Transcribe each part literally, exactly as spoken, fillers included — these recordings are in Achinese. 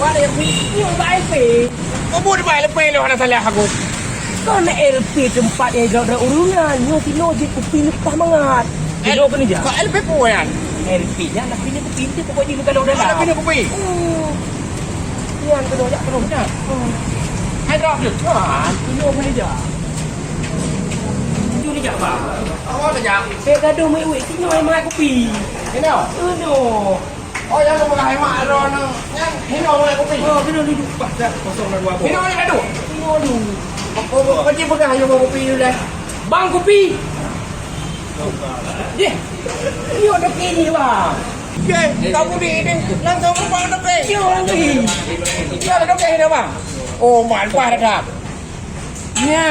Bak L P, nyoe bak L P. Oh, buet bak L P lôn hana salah aku. Kon L P teumpat nyang jroh-jroh ureueng nyan, nyoe sinoe jeuet kupi leupah mangat. Sinoe keuneuk jak. Kok L P peue nyan? L P nyan, tapi nyoe kupi enti pokok jih bukan dalam. Tapi nyoe kupi. Oh. Nyan keunoe jak keunoe. Nyan. Hmm. Hai drop tu. Ah, sinoe keuneuk jak. Jeuet jak, Bang. Awak dah jak. Saya gaduh meuwit, sinoe mangat kupi. Sinoe? Sinoe. Oh, nyang geupeugah mak droeneuh nyan hinoe mangat kupi. Oh, keunoe dudoe pat dah kosong dah dua boh. Hinoe mangat gaduh. Hinoe dudoe. Oh, oh, oh, peugah ayo kupi dulu lah. Bang kupi. Yeh. Yo doke ni, Bang. Okey, kau budi ni langsung bang doke. Yo lagi. Yo doke dah, Bang. Oh, mak leupah dah. Nya,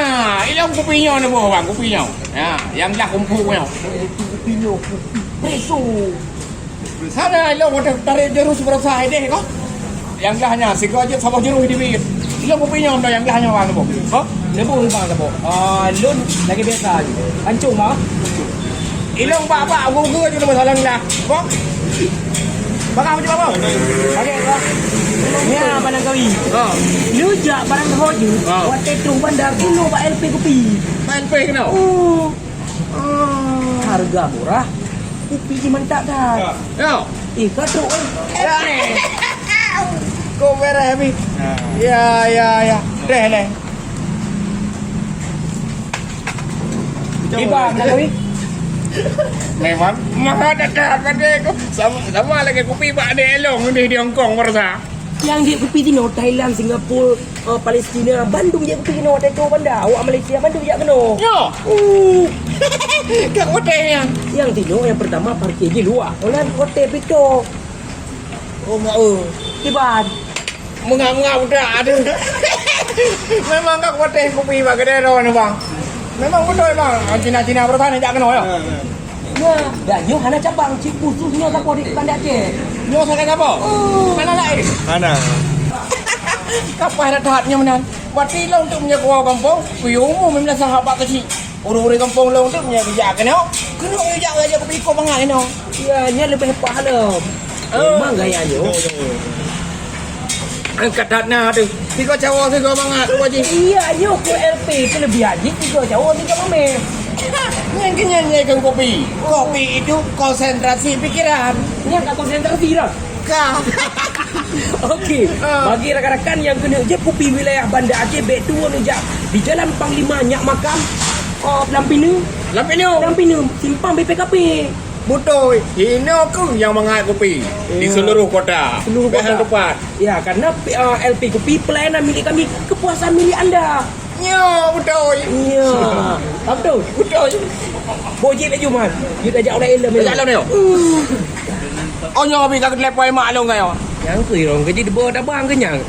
ilong kupi nyoe neuboh, Bang, kupi nyoe. Nya, nyang glah kumpung nyoe. Kupi nyoe, kupi preso. Sana ilong udah tarik jerus berusaha deh kok. Nyang glah nya, sigoe jeuet saboh jerus di bit. Ilong kupi nyoe, nyang glah nyoe, Bang, neuboh. Kok? Neuboh, Bang, neuboh. Ah, lôn lagi biasa je. Ancung, Bang. Ilong bak-bak geu-geu je nama salah lah. Bang. Bakah macam apa? Okey, Bang. Ya, barang kawi. Ha. Lu jak barang ho je. Ha. Watèe troh bandar dulu bak L P kupi. Bak L P kena? Oh. Ah. Harga murah. Kupi je mantap dah. Ya. Eh, kau trok, eh. Ya, eh. Kau beres habis. Ha. Ya, ya, ya. Deh, deh. Iba, nak kawin? Memang mahal dah kat pada aku. Sama, sama lagi kupi bak ada elong di, di Hong Kong, merasa. Yang di kupi di Thailand, Singapura, eh, Palestina, bandum je kupi di Tokyo, Banda. Awak Malaysia, bandum je kena. Yo. Uh. Kat hotel yang. Yang tino yang pertama parkir di luar. Orang hotel Pito. Oh, mak, oh. Iban. Mengap-ngap budak, aduh. Memang ka kuateh kupi bak kedai droe ni, bang. Memang beutôi, bang. Cina-Cina perusahaan jak keunoe, ya? Ha, ha. Ya, dak nyoe hana cabang, cit khusus nyoe sapo di Banda Aceh. Nyoe sagai sapo? Oh. Hana laén? Hana. Kapah dah that nyoe meunan. Berarti lôn tu meunyoe keudroe gampông, kui umum lima belas sahat bak keuchik. Ureueng-ureueng gampông lôn tu meunyoe geujak keunoe, keunoe geujak raja kupi iko bangai inoe. Ya, nyan leubeh pahala. Oh. Memang gaya nyoe. Angkat that na tu. Tiga cawa tiga bangat, Pak Haji. Iya, nyoe ku L P keulebihan jih tiga cawa tiga mameh. Nyan keuh nyan, nyan keuh kopi. Kopi itu konsentrasi pikiran. Nyan ka konsentrasi dah. Ka. Okey. Ah. Bagi rakan-rakan nyang keuneuk jép kupi wilayah Banda Aceh, bèk tuwo neujak di Jalan Panglima nyak makam, oh, Lam Pineue. Lam Pineue. Lam Pineue, simpang B P K P. Beutôi. Inoe keuh nyang mangat kupi di seluruh kota. Seluruh kota. Bèk han teupat. Ya, karena, ah, L P Kupi pelayanan milik kami, kepuasan milik anda. Nyoe beutôi. Ya. Beutôi. Beutôi. Bojit laju, Man. Jeuet tajak ulèe ilèe. Tajak ilèe nyoe. Oh, nyoe habis ka keutelepon mak lôn ka nyoe. Nyang keu irong keu jih deuba tabang keu nyang.